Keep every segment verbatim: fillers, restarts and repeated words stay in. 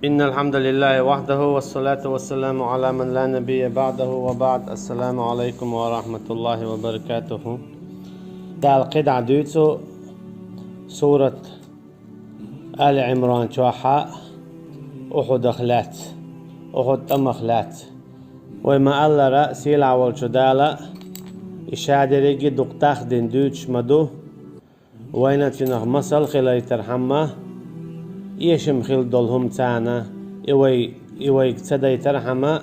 إن الحمد لله وحده والصلاة والسلام على من لا نبي بعده وبعد. السلام عليكم ورحمة الله وبركاته. Дала кхидӀа дуьйцу сурат Али Ӏимран чохь Ухьудах лаьцна, Ухьуд тӀамах лаьцна. Вай ма-аллара, сийлахь волчу Дала и ша дерриге дукха дахдина дуьйцуш ма ду, вайна цуьнах масал хилийтархьама, эшам хила долу хӀума царна, и вай, и вайга ца дайтархьама,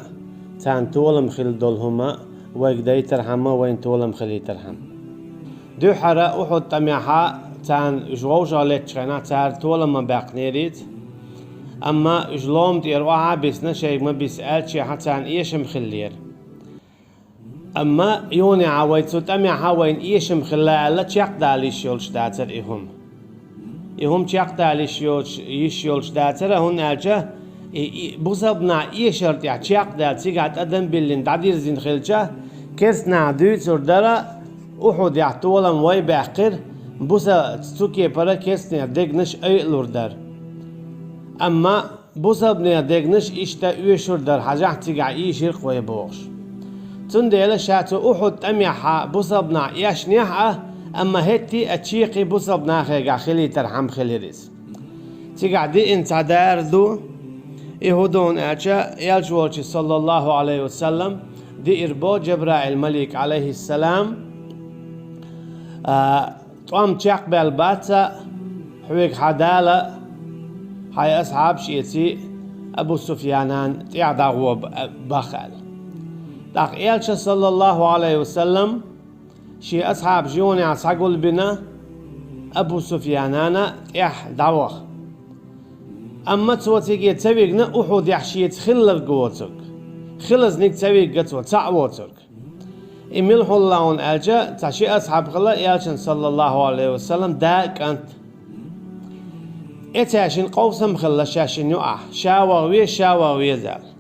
царна толам хила долу хӀума, вайга дайтархьама, вайна толам хилийтархьама. Дуьххьара Ухьуд тӀамехь царна уьш вовшах леттачу хенахь, цара толам ма баьккхинера иза. Амма уьш лома тӀера охьа а бисна, шайга ма бисса аьллачехь, царна эшам хиллера. Амма юханехьа вай цу тӀамехьа вайна эшам хилла аьлла, чекхдала йиш йолуш дацара и хӀума. И хӀума чекхдала йиш йоцуш, йиш йолуш дацара, хӀунда аьлча и, и бусалба нах эшар тӀехь чекхдаьлла, цигахь тӀадам биллина дӀадирзина хилча, керста наха дуьйцур дара, Ухьудехь толам вай баьккхира, буса цу кепара керстанех дегнаш айалур дара. Амма бусалбанех дегнаш иштта оьшур дара, хьажахь, цигахь ийшира-кх вай бохуш. Цундела ша цу Ухьуд тӀамехьа бусалба нах эшнехь а, амма хӀетте а чекхе бусалба нахегахь хилийтархьама хилира иза. Цигахь деана цхьа дара ду, и хӀун ду аьлча, Элча волчу, саллаллаху Ӏалайхи ва саллам, диър бо Джабраил-малик, Ӏалайхиссалам, а, тӀом чекхбаьлла бац хьоьга хьан Дала, хьайн асхьабаш эций Абу Суфьянан тӀехь дӀагӀо б-, баха аьлла. ТӀаккха Элча, саллаллаху Ӏалайхи ва саллам, шен асхьабаш юханехьа схьагулбина Абу Суфьянана тӀехь дӀаваха. Амма цо циге ца вигна Ухьудехь шеца хилларг воцург. Хилазниг ца вигна цо, цхьаъ воцург. И мила хӀуллаун аьлча, цхьа ши асхьаб хилла Элчан, саллаллаху Ӏалайхи ва саллам, да а кӀант. Эцаьшна къовсам хилла шаьшшинна юкъахь, ша ваха веза, ша ваха веза аьлла.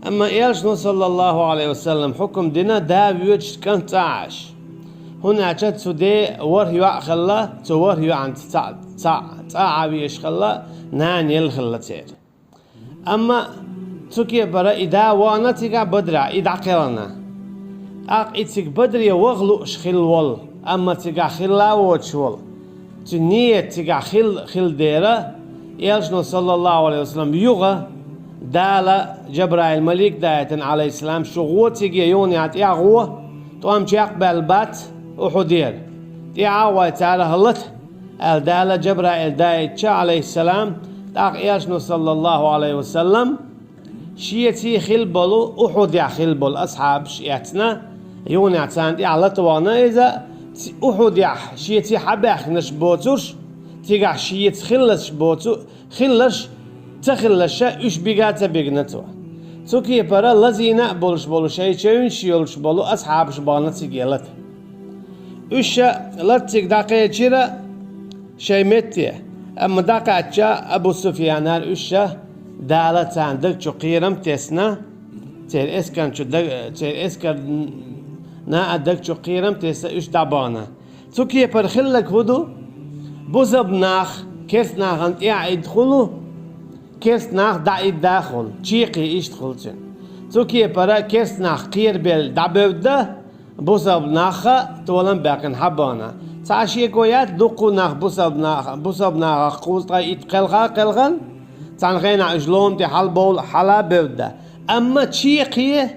Амма Элчано, саллаллаху Ӏалайхи ва саллам, хьукам дина да воьдуш, кӀант цӀа Ӏаш. ХӀунда аьлча цу ден ворхӀ йоӀ хилла, цу ворхӀ йоӀанца цхьаъ, цхьаъ цӀа Ӏан везаш хилла, нана елла хилла церан. Амма цу кепара и да вахана цигахь Бадрахь, и дӀакхелхина. ТӀаккха и цига Бадре ваха лууш хилла волу, амма цигахь хилла а воцуш волу, цуьнан ниет цигахь хилла, хилла дера, Элчано, саллаллаху Ӏалайхи ва саллам, юха Дала Джабраил-малик даийтина, Ӏалайхиссалам, шу гӀо циге юханехьа тӀехь гӀо, тӀом чекхбаьлла бац Ухьудера, тӀаьхьа а гӀой царах лата, аьлла Дала Джабраил даийтича, Ӏалайхиссалам, тӀаккха Элчано, саллаллаху Ӏалайхи ва саллам, шеца хилла болу, Ухьудехь хилла болу асхьабаш эцна, юханехьа царна тӀехь лата вахана иза, ц-, Ухьудехь шеца хьабаьхкинарш боцурш, цигахь шеца хилларш боцу-, хилларш, ца хилларша, уьш бига а ца бигна цо. Цу кепара лазийна а болуш болу, шайн чевнаш йолуш болу асхьабаш бахана циге лата. Уьш ша лата цига дӀакхечира шайн метте, амма дӀакхаьчча, Абу Суфьянара уьш ша Дала царна даг чу кхерам тесна, церан эскарна чу даг-, церан эскарна а даг чу кхерам тесна, уьш дӀабахана. Цу кепара хилларг хӀун ду? Бусалба нах керста нахана тӀаьхьа идда хуьлу, керста нах дӀаидда хуьлу, чекхе иштта хуьлу цуьнан. Цу кепара керста нах кхерабелла дӀабевдда, бусалба нахха толам баьккхина хьабахана. Цхьа шеко яц, дуккха а нах бусалба нах-, бусалба нахах кхузткъе итт кхелха а кхелхина, цхьана хенахь уьш лома тӀе хьалабовла, хьала а бевдда. Амма чекхе,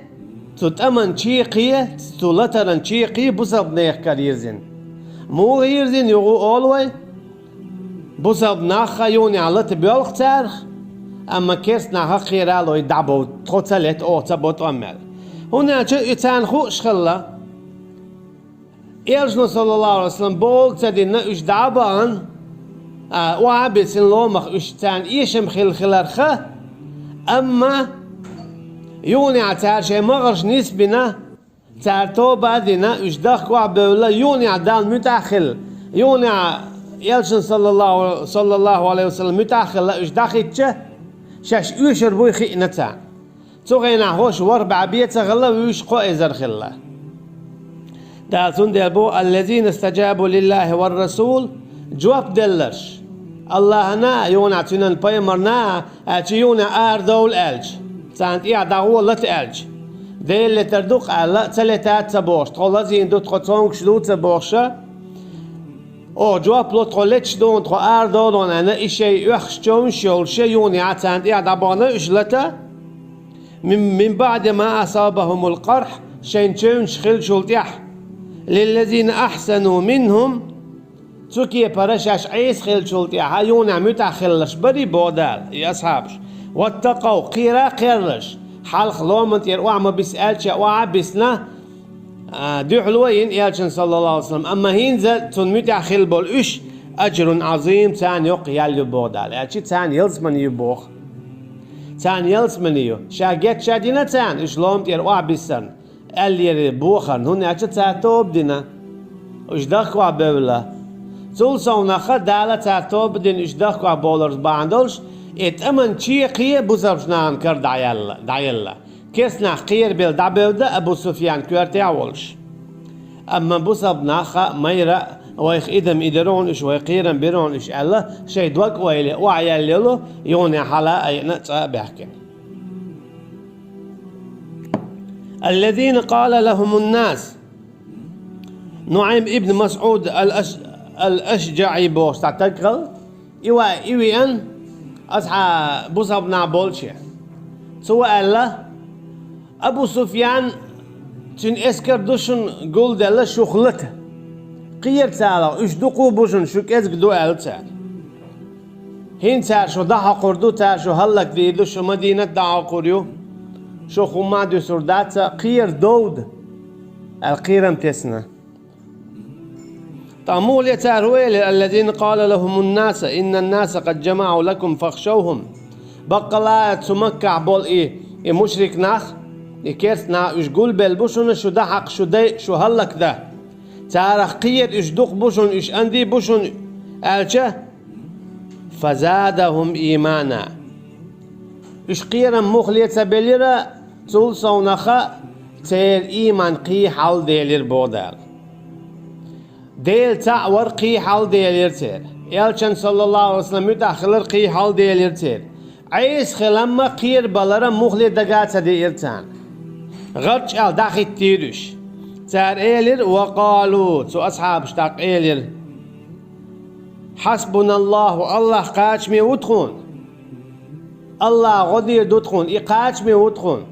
цу тӀаман чекхе, цу латаран чекхе бусалба нехан кара йирзина. Муха йирзина юха олу вай? Бусалба нахха юханехьа лата боьлху царах, амма керста нахах кхералой дӀабовду, тхо ца лета, оха ца бо тӀом аьлла. ХӀунда аьлча и царна хууш хилла, Элчано, саллаллаху Ӏалайхи ва саллам, бохург ца дина, уьш дӀа а бахана, а, охьа а бисина ломах уьш царна эшам хилла хиларха, амма юханехьа цара шайн магӀарш нисбина, цара тоба а дина, уьш дахка охьабевлла, юханехьа Далла муьтӀахь а хилла, юханехьа Элчанна, саллаллаху, саллаллаху Ӏалайхи ва саллам, муьтӀахь а хилла, уьш дӀахӀиттича, шаьш оьшур буй хиъна царна. Цу хенахь хӀорш ворхӀ бӀе бен ца хилла, вуьйш кхо эзар хилла. Дала цундела боху: «Аллазина стаджабу лиллахи вар расул», жоп делларш, Аллахьана а, юханехь цуьнан пайхамарна а, аьлча юханехь арадовла аьлча, царна тӀехьа дӀагӀо лата аьлча, Дела летар ду-кх аьлла, ца летац ца бохуш, тхо лазийна ду, тхо цомгуш ду ца бохуша, оха жоп ло, тхо леташ ду хьуна, тхо арадовла хьуна аьлла, и шайн оьхуш човнаш йолуша юханехьа царна тӀехьа дӀабахана уьш лата. Мин, мин баъди ма асабахумул къархь, шайн чевнаш хиллачул тӀаьхьа, лиллазина ахьсану минхум, цу кепара шаьш Ӏеса хиллачул тӀаьхьа юханехь муьтӀахь хилларш барий боху Дала, и асхьабаш. Ваттакъав, кхера а кхерраш, хьалха ломан тӀера охьа ма биса аьлча, охьа а бисна, а, дуьхьало а йина элчан, саллаллаху алейхи ва саллям, амма хӀинца цунна муьтӀахь хилла болу уьш, аджрун Ӏазим, царна йоккха ял ю боху Дала. Аьлча царна ялсамани ю боху. Царна ялсамани ю. Ша гечдина царна, уьш ломан тӀера охьа биссарна, аьллера бохарна, хӀунда аьлча цара тоба дина, уьш дахка охьабевлла. Цул совнаха Дала цара тоба дина, уьш дахка охьабовларца бахьана долуш, и тӀаман чекхе бусалбачу нахана кара дӀаелла, дӀаелла. Керстанах кхерабелла дӀабевдда Абу Суфьян коьртехь а волуш. Амма бусалба нах хаьа, майра а, вайх идам идира хьуна уьш, вай кхерам бира хьуна уьш аьлла, шайн дог-ойла охьаяьлла йолу, юханехь хьала а айина, цӀа а баьхкина. Аллазина къала лахумун нас. НуӀайм ибн Масъуд ал-Аш-, ал-АшджаӀи бохуш цхьа стаг хилла, и ваьа, и веана, асхьа-, бусалба нах болче. Цо аьлла: «Абу Суфьян, цуьнан эскар ду шуна гулделла шух лата. Кхера царах, уьш дукха бу шуна, шу кӀезиг ду», — аьлла цара. «ХӀинца цара шу дӀахьокхур ду, цара шу хӀаллакдийр ду, шу Мадинат дӀахьокхур ю, шух хӀумма а дуьсур дац, кхера довда», — аьлла, кхерам тесна. ТӀаккха муха ле цара хӀун элира: «Аллазина къала лахумун наса, иннан наса къад джамаӀу лакум фахшавхум». Баккъалла а цу Маккахь болу и, и мушрик нах, и керста нах, уьш гулбелла бу шуна, шу дӀахьакха, шу дайа, шу хӀаллакдан. Царах кхера уьш дукха бу шуна, уьш анди бу шуна, аьлча, «Фазадахум иймана». Уьш кхерам муха ле ца белира, цул совнаха церан ийман кхин хьалделира боху Дала. Дела цхьаъ вар кхин хьалделира церан. Элчан, саллаллаху алейхи ва саллям, муьтӀахь хилар кхин хьалделира церан. Ӏеса хилам а, кхерабалар а муха ле дага а ца деира царна. ГӀарчӀ аьлла дӀахӀиттийра уьш. Цара элира: «Ва къалу», цу асхьабаша тӀаккха элира: «Хьасбуналлаху, Аллах кхачаме ву тхуна. Аллах гӀо дийр ду тхуна, и кхачаме ву тхуна.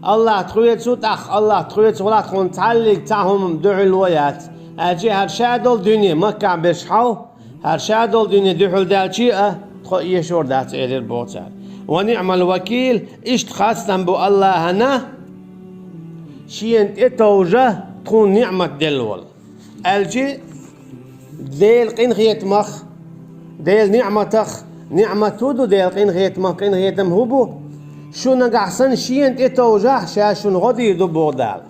Аллах тхоьца ву, тӀаккха Аллах тхоьца валахь, тхуна цхьаллиг цхьа хӀума дуьхьал ван яц. Аьлча хӀара ша долу дуьне, Маккахь берш хьал, хӀара ша долу дуьне дуьхьал даьлча а, тхо эшор дац», — элира боху цара. «Ва ниъмал вакил», иштта хастам бу Аллахьана, шена тӀетовжа тхуна ниъмат делла волу. Аьлча, Делан къинхетамах, Делан ниъматах, ниъмат хӀун ду, Делан къинхетамах, къинхетам хӀун бу? Шу нагахь санна шена тӀетовжахь, ша шуна гӀо дийр ду боху Дала.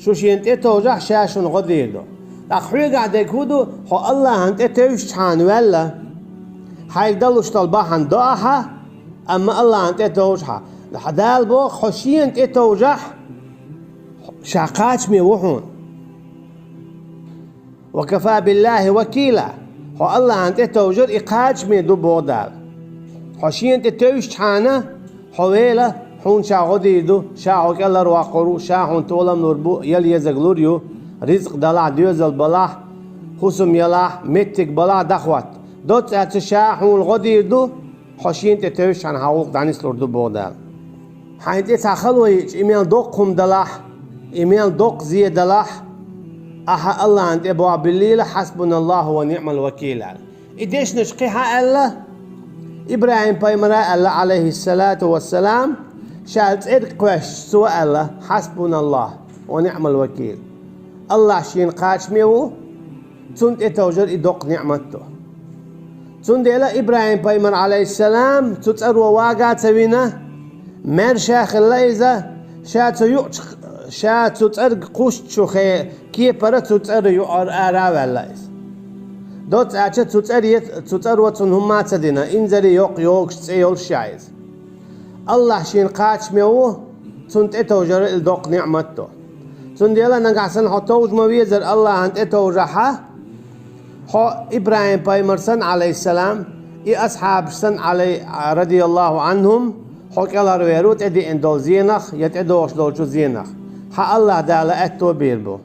Шу шена тӀетовжахь, ша шуна гӀо дийр ду. ТӀаккха хьоьгахь дерг хӀун ду, хьо Аллахьан тӀетевжчхьана ваьлла? Хьайга далуш долу бахьана до ахьа, амма Аллахьан тӀетовжахьа. Дала боху, хьо шена тӀетовжахь, ша кхачаме ву хьуна. «Ва кафа биллахи вакила». Хьо Аллахьан тӀетовжар и кхачаме ду боху Дала. Хьо шена тӀе тевжчхьана, хьо вела, хьуна ша гӀо дийр ду, ша хьо кӀелхьарваккхур ву, ша хьуна толам лур бу, ял езаг лур ю, ризкъ далахь, доьзал балахь, хӀусам ялахь, меттиг балахь, дӀахӀотта. Доцца аьлча ша хьуна гӀо дийр ду, хьо шена тӀе тевжчхьана хьан гӀуллакх дӀанислур ду боху Дала. Хьайна тӀе цхьа хало йиъча, и мел доккха хӀума далахь, и мел доккха зе далахь, ахьа Аллахьан тӀе бохь биллийла: «Хьасбуналлаху ва ниъмал вакил», — аьлла. И дешнаш кхин хьан аьлла? ИбрахӀим-пайхамара аьлла, Ӏалайхиссалату вассалам, ша цӀерга кхоьссича, цо аьлла: «Хьасбуналлах ва ниъмал вакил». Аллах шена кхачаме ву, цунна тӀетовжар и доккха ниъмат ду. Цундела ИбрахӀим-пайхамар, Ӏалайхиссалам, цу цӀаро вага а ца вина, маьрша хилла иза, ша цу юкъачу, ша цу цӀерга кхуссучу хе-, кепара цу цӀеран юкъара ара а ваьлла иза. Доцца аьлча, цу цӀере, цу цӀаро цунна хӀумма а ца дина, инзаре йоккха йогуш цӀе йолуш ша иза. Аллах шена кхачаме ву, цунна тӀетовжар и доккха ниъмат ду. Цундела нагахь санна хьо товжа ма везара Аллахьан тӀетовжахьа, Хьо ИбрахӀим пайхамар санна, Ӏалайхиссалам, и асхьабаш санна, Ӏалай-, радияллаху Ӏанхум, хьо кӀелхьарвер ву тӀедеана долу зенах я тӀедогӀуш долчу зенах. Хьан АллахӀ Дала аьтто бийр бу.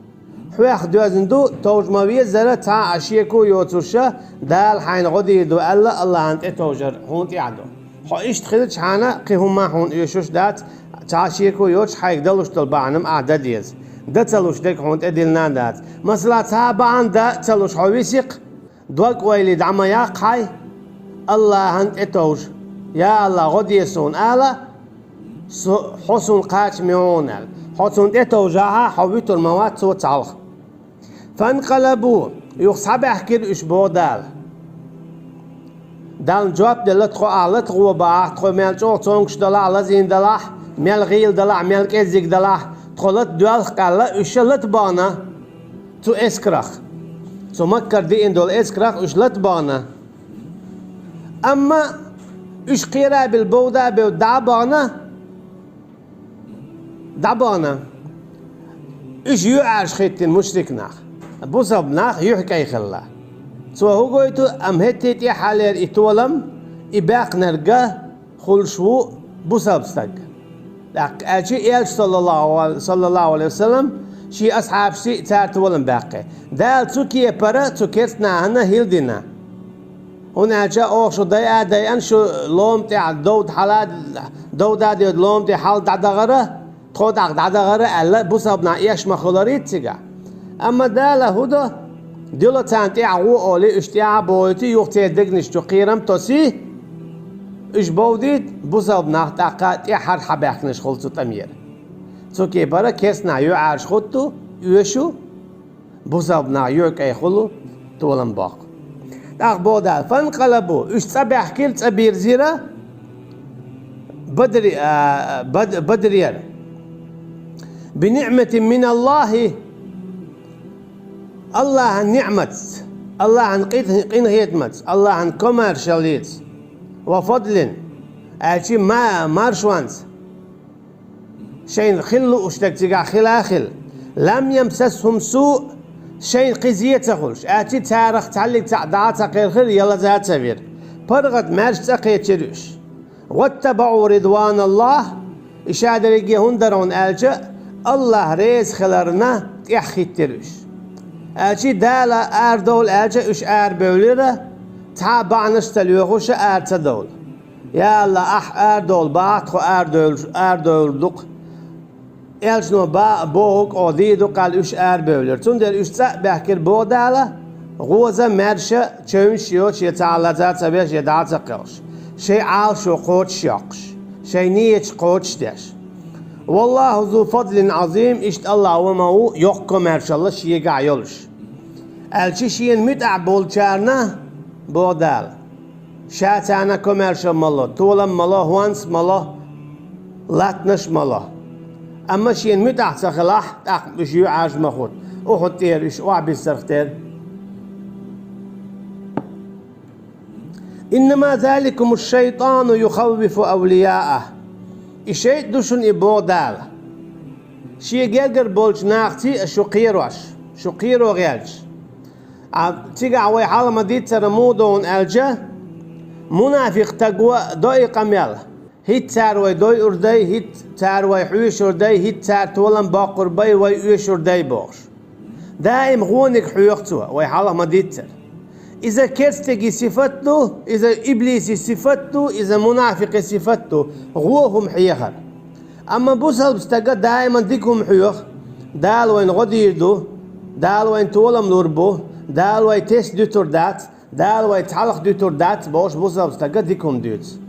Хьох доьзна ду, товжа ма везара, цхьа а шеко йоцуша, Дала хьайна гӀо дийр ду аьлла, АллахӀан тӀетовжар хьуна тӀехь ду. Хьо иштта хилчхьана, кхин хӀумма хьуна оьшуш дац, цхьа шеко йоцуш хьайга далуш долу бахьана ахь дан деза. Дан ца луш дерг хьуна тӀедиллина а дац. Масала, цхьа а бахьана дан ца луш хьо висикх, дог-ойла дӀа ма яккха хьайн, АллахӀан тӀетовжа. Я АллахӀ, гӀо де суна ала, со, хьо суна кхачаме ву хьуна аьлла. Хьо цунна тӀетовжахьа, хьо вуьтур ма вац цо цхьалха. Фанкъалабу, юха схьабаьхкира уьш, боху Дала. Далла жоп делла, тхо ахь лата гӀо бахахь, тхо мел чӀогӀа цомгуш далахь, лазийна далахь, мел гӀийла далахь, мел кӀеззиг далахь, тхо лата доьлху аьлла, уьш ша лата бахана цу эскарах. Цу Маккара деана долу эскарах уьш лата бахана. Амма уьш кхера а билла, бовда а бевдда дӀа а бахана, дӀабахана. Уьш юьхьӀаьржа хӀиттина мушрик нах, бусалба нах юьхькӀай хилла. Цо хӀун гойту, амма хӀетте тӀаьххьарлера и толам, и баьккхинарг хуьлуш ву бусалба стаг. ТӀаккха аьлча, Элча, саллаллаху, саллаллаху алейхи ва саллам, шен асхьабашций цара толам баьккхи. Дала цу кепара, цу керста нахана хӀилла дина. ХӀунда аьлча оха шу дайа а дайана, шу лома тӀехь довда хьала, довда а девда лома тӀехь хьал дӀадахара, тхо дӀа-, дӀадахара аьлла, бусалба нах эш ма хуьлура цигахь. Амма Дала хӀун до, дила царна тӀаьхьа гӀо олий, уьш тӀаьхьа а бохуьйтий, юха церан дегнаш чу кхерам тосий, уьш бовдийта, бусалба нах тӀаккха тӀаьххьара хьабаьхкинарш хуьлу цу тӀамера. Цу кепара керста нах юьхьӀаьржа хӀутту, оьшу, бусалба нах юьхькӀай хуьлу, толам боккху. ТӀаккха боху Дала: «Фанкъалабу», уьш цӀа баьхкира, цӀа бирзира Бадри-, а, Бад-, Бадрера. «БиниӀматин миналлахи», АллахӀан ниӀматца, АллахӀан къин-, къинхетамца, АллахӀан комаьршаллица, «ва фадлин», аьлчи ма-, маршонца. Шайна хила лууш дерг цигахь хила а хила. «Лам ямсасхум су», шайна кхин зе ца хуьлуш, аьлчи царах цхьаллиг цхьаъ дӀа а ца кхелхира, я лаза а ца вира. ПаргӀат маьрша цӀа кхечира уьш. «ВаттабаӀу ридваналлахь», и ша дерриге хӀунда дара хьуна аьлча, АллахӀ реза хиларна тӀаьхьахӀиттира уьш. Аьлчи Дала арадовла аьлча, уьш арабевлира, цхьа а бахьанаш ца лоьхуша ара ца довла. Я АллахӀ, ахь арадовла бахахь, тхо арадовлуш, арадовлур ду-кх. Элчано ба-, бохург оха дийр ду-кх аьлла, уьш арабевлира. Цундела уьш цӀа а баьхкира, боху Дала, гӀоза, маьрша, чевнаш йоцуш, я цхьа а лаза ца беш, я дӀа а ца кхелхаш, шайн Ӏалашо кхочушйоккхуш, шайн нийяташ кхочушдеш. «ВаллахӀу зу фадлин Ӏазим», иштта АллахӀ ву ма ву, йоккха комаьршалла шегахь йолуш. Аьлчи шена муьтӀахь болчарна, боху Дала, ша царна комаьршалла ма ло, толам ма ло, хӀонс ма ло, латтанаш ма ло. Амма шена муьтӀахь ца хилахь, тӀаккха уьш юьхьӀаьржа ма хӀутту, Ухьуд тӀера уьш охьабиссарх тера. «Иннама заликуму шайтану юхаввифу авлияаху». И шайтӀа ду шуна и, боху Дала. Шен гергара болчу нахаций а шу кхерош, шу кхеро гӀерташ. А цигахь вай хьалха ма-дийццара муха ду хьуна аьлча, мунафикъ стага до и къамел: «ХӀинца цара вай дойур дай, хӀинца цара вай хьоьшур дай, хӀинца цара толам боккхур бай, вай оьшур дай», – бохуш. Даим гӀониг хьоьху цо, вай хьалха ма-дийццара. Иза керстеги сифат ду, иза иблиси сифат ду, иза мунафикъи сифат ду, гӀо хӀума хьехар. Амма бусалба стага даиман дика хӀума хьоьху: «Дала вайна гӀо дийр ду, Дала вайна толам лур бу, Дала вай тесна дуьтур дац, Дала вай цхьалха дуьтур дац», – бохуш, бусалба стага дика хӀума дуьйцу.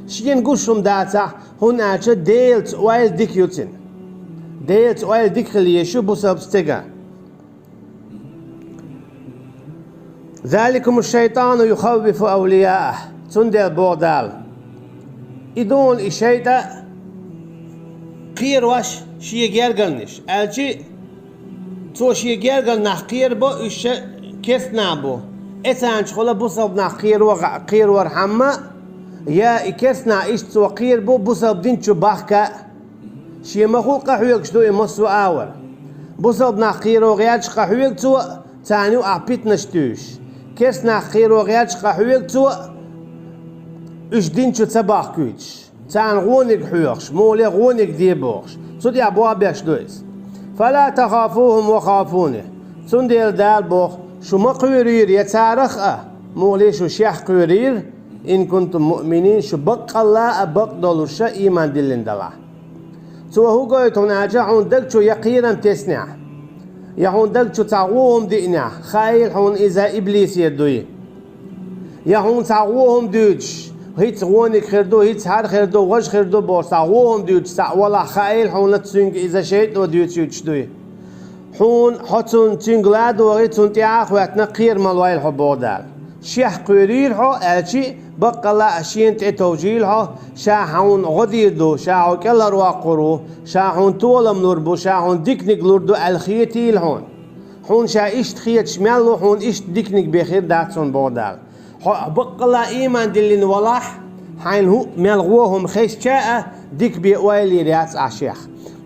Шена гуш хӀума дацахь, хӀунда аьлча Делаца ойла дика ю цуьнан. Делаца ойла дика хила езаш ю бусалба стеган. «Заликуму шайтану юхаввифу авлияаху». Цундела боху Дала: «И ду хьуна и шайтӀа кхерош шен гергарнаш», аьлчи, цо шен гергара нах кхерабо, уьш ша керста нах бу. Эцанчохула бусалба нах кхеро-, кхерорхьама, я и керста нах иштта цо кхерабо бусалба дин чу бахка а. Шен махула къахьоьгуш ду и массо а агӀор. Бусалба нах кхеро гӀерташ къахьоьгу цо, царна юкъахь питанаш туьйсуш. Керста нах кхеро гӀерташ къахьоьгу цо, уьш дин чу ца бахкуьйтуш. Царна гӀониг хьоьхуш, муха ле гӀониг де бохуш. Цу тӀехь боху беш ду иза. «Фала тахафухум ва хафуни». Цундела Дала боху: «Шу ма кхоьрийра я царах а, муха ле шу шех кхоьрийра, ин кунтум муъминин, шу баккъалла а бакъдолуша ийман диллина далахь». Цо хӀун гойту хьуна аьлча, хьуна даг чу я кхерам теснехь, я хьуна даг чу цхьа вон хӀума диънехь, хаийла хьуна иза иблисе дуй. Я хьуна цхьа вон хӀума дуьйцуш, хӀинца вониг хир ду, хӀинца хӀара хир ду, важа хир ду бохуш, цхьа вон хӀума дуьйцуш цхьаъ валахь, хаийла хьуна цуьнга иза шайтӀо дуьйцуьйтуш дуй. Хьуна хьо цунна цуьнга ладогӀий, цунна тӀаьхьа а хӀоьттина, кхерамал войла хьо боху Дала. Шех кхоьрийра хьо аьлчи, баккъалла а шена тӀе товжийла хьо, ша хьуна гӀо дийр ду, ша хьо кӀелхьарвоккхур ву, ша хьуна толам лур бу, ша хьуна диканиг лур ду аьлла хетийла хьуна. Хьуна ша иштта хеташ мел ву, хьуна иштта диканиг бен хир дац хьуна боху Дала. Хьо баккъалла ийман диллина валахь, хьайна хӀуъа мел гӀо хӀума хезча а, дика бен ойла йийр яц ахь шех.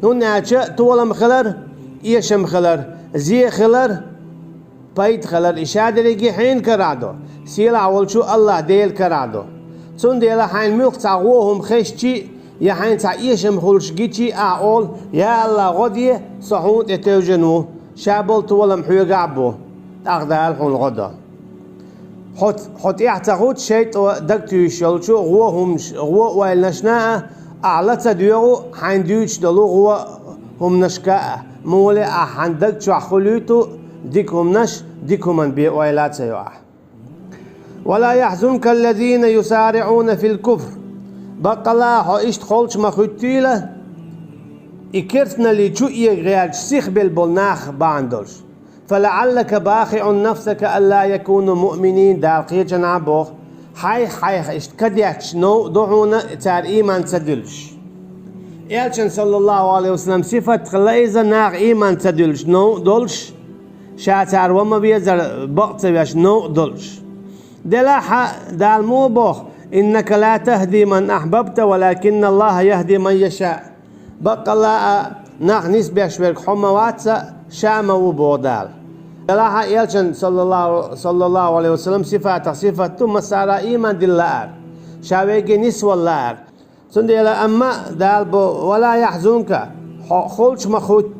ХӀунда аьлча толам хилар, эшам хилар, зе хилар, пайда хилар, и ша дерриге хьенан карахь ду, сийлахь волчу АллахӀ Делан карахь ду. Цундела хьайна муьлхха цхьа гӀо хӀума хезчи, я хьайна цхьа эшам хуьлуш гичи, ахь олу: «Я АллахӀ, гӀо де, со хьуна тӀе тевжина ву, ша болу толам хьоьгахь а бу, тӀаккха Дала хьуна гӀо до». Хьо, хьо тӀаьхьа ца хӀутту шайтӀо дагтуьйсуш йолчу гӀо хӀумаш-, гӀо ойланашна а, ахь ла ца доьгӀу хьайна дуьйцуш долу гӀо хӀуманашка а, муха ле ахь хьан даг чохь хуьлуьйту дика хӀуманаш, дика хӀуманна бен ойла а ца йо ахь. «Ва ла яхьзунка аллазина юсариӀуна фил куфр». Баккъалла а хьо иштта холчу ма хуьттийла, и керстаналлин чу эга гӀерташ сихбелла болу нах бахьана долуш. «ФалаӀаллака бахиӀун нафсака алла якуну муъминин», Дала кхечанхьа боху, хьайх-хьайх иштта кадетташ новкъа ду хьуна цара ийман ца дуьллуш. Элчан, саллаллаху Ӏалайхи ва саллам, сифат хилла иза, нах ийман ца дуьллуш новкъа долуш, ша цара ва ма везара бакъ ца веш новкъа долуш. Делахь а Дала муха боху: «Иннака ла тахди ман ахьбабта, валакинна Аллаха яхди ман яша». Баккъалла а нах нисбеш верг хьо ма вац а, ша ма ву боху Дала. Делахь а элчан, саллаллаху, саллаллаху Ӏалайхи ва саллам, сифатах сифат ду, массара а ийман дилла лаар, ша вегге нисвала лаар. Цундела амма Дала бо: «Ва ла яхьзунка», хьо холчу ма хут-,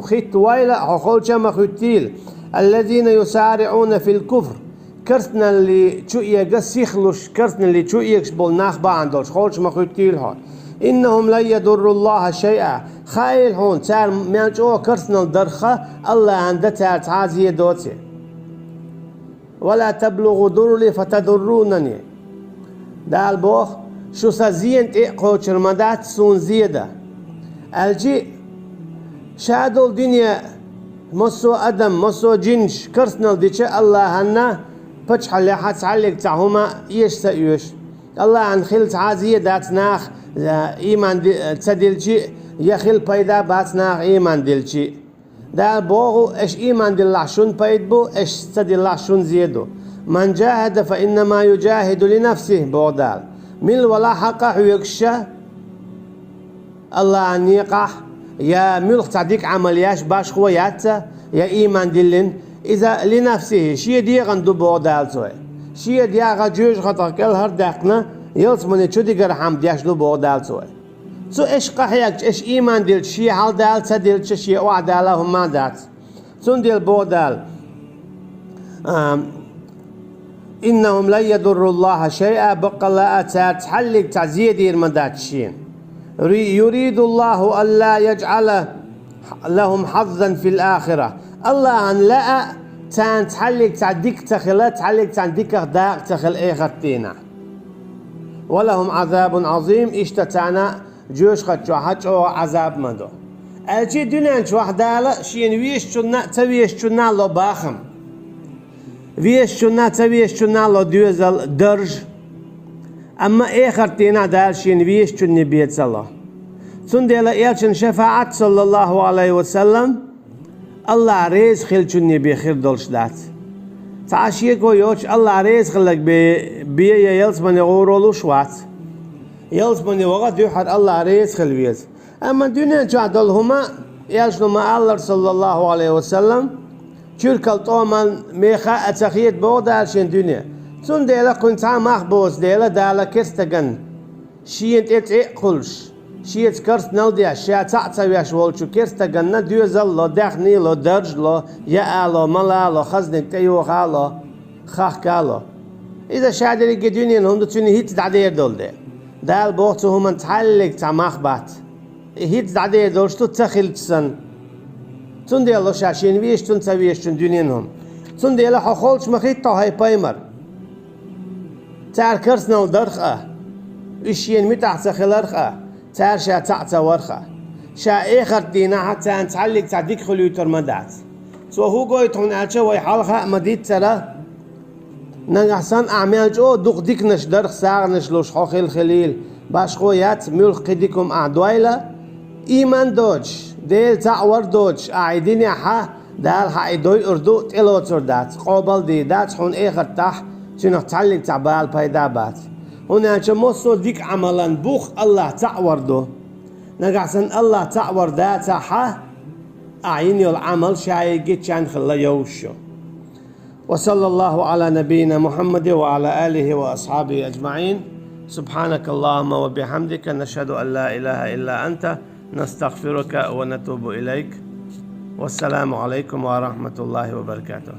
хитта войла, хьо холча ма хуьттийла, «аллазина юсариӀуна фил куфр», керстаналлин чу эга сихлуш, керстаналлин чу эгаш болу нах бахьана долуш, холча ма хуьттийла хьо. «ИннахӀум лан ядурруллаха шайъа», хаийла хьуна, цара мел чӀогӀа керстанал дарх а, АллахӀан дан цара цхьа а зе доций. «Ва ла таблугӀу дурри фатадуррунани». Дала боху: «Шу сан зена тӀе а кхочур ма дац, суна зе дан». Аьлчи, ша долу дуьне, массо а адам, массо а джинаш керстанал дича АллахӀанна, пачхьаллехьа цхьаьллиг цхьа хӀума эша ца оьшу. АллахӀан хила цхьа а зе дац наха, э, ийман ди-, ца дилчи, я хила пайда бац наха ийман дилчи. Дала боху: «Аша ийман диллахь, шуна пайда бу, аша ца диллахь, шуна зе ду». «Ман джахада, фа иннама юджахиду ли нафсихи», боху Дала. Мила валахь хьакъа хьоьгуша, АллахӀан некъахь, я муьлхха цхьа дика Ӏамал еш башхо яц а, я ийман диллина, иза ли нафсихи, шен дегӀан ду боху Дала цо. Шен дегӀа жоьжахатах кӀелхьара даьккхина, ялсамане чу дигархьама деш ду боху Дала цо. Цу аша къахьегча, аша ийман дилча, шен хьал Дала ца дилча, шен охьадала хӀумма а дац. Цундела боху Дала: «Ам, иннахӀум лан ядурруллаха шайъа», баккъалла а цара цхьаьллиг цхьа зе дийр ма дац шена. Ри-, «Юридуллаху алла яджӀала лахӀум хьаззан фил ахира». АллахӀан лаьа царна цхьаьллиг цхьа дика ца хила, цхьаьллиг царна диках дакъа ца хила эхарт дийнахь. «Ва лахӀум Ӏазабун Ӏазим», иштта царна жоьжахати чохь чӀогӀа Ӏазаб ма ду. Аьлчи дуьнен чохь Дала шена везачунна а, ца везачунна а ло бахам. Везачунна а, ца везачунна а ло доьзал, дарж. Амма эхарт дийнахь Дала шена везачунна бен ца ло. Цундела элчан шафаӀат, саллаллаху Ӏалайхи ва саллам, АллахӀ реза хиллачунна бен хир долуш дац. Цхьа а шеко йоцуш, АллахӀ реза хилларг бен, бен я ялсамане гӀур волуш вац. Ялсамане ваха дуьххьара АллахӀ реза хила веза. Амма дуьнен чохь долу хӀума, элчано ма-аллара, саллаллаху Ӏалайхи ва саллам, Чуьркал тӀоман меха а ца хета боху Дала шен дуьне. Цундела кхуьнан цхьа а мах боцу дела Дала керстаган шена тӀе цӀе а кхуллуш, шеца карстнал деш, ша цхьаъ ца веш волчу керстаганна доьзал ло, даьхни ло, дарж ло, яа ло, мала ло, хазниг тӀейоха ло, хахка ло. Иза ша дерриге дуьненан хӀума ду, цуьнан хӀинца дӀадер долу де. Дала боху цу хӀуманна цхьаьллиг цхьа мах бац. И хӀинца дӀадер долуш ду ца хилча санна. Цундела ша шена везачун ца везачун дуьненан хӀума. Цундела хьо холчу ма хӀитта хьо хьайн пайхамар. Цара карснал дарх а, уьш шена муьтӀахь ца хиларх а, цара ша цхьаъ ца варх а. Ша эхарт дийнахь царна цхьаьллиг цхьа дика хуьлуьйтур ма дац. Цо хӀун гойту хьуна аьлча, вай хьалха а ма-диццара, нагахь санна ахь мел чӀогӀа дукха диканаш дарх сагӀанаш луш хьо хила хилийла, башхо яц, муьлхха кхин дика хӀума ахь дойла, ийман доцуш, Дела цхьаъ вар доцуш ахь и динехь, Дала хьан и дойур ду, тӀелоцур дац, къобал дийр дац, хьуна эхартахь цуьнах цхьаьллиг цхьа бала пайда а бац. ХӀунда аьлча массо а дика Ӏамалан бух Аллах цхьаъ вар ду. Нагахь санна Аллах цхьаъ вар дацахь, ахь йина йолу Ӏамал ша йигиччан хилла йовш ю. وصلى الله على نبينا محمد وعلى آله وأصحابه أجمعين. سبحانك اللهم وبحمدك، نشهد أن لا إله إلا أنت، نستغفرك ونتوب إليك. والسلام عليكم ورحمة الله وبركاته.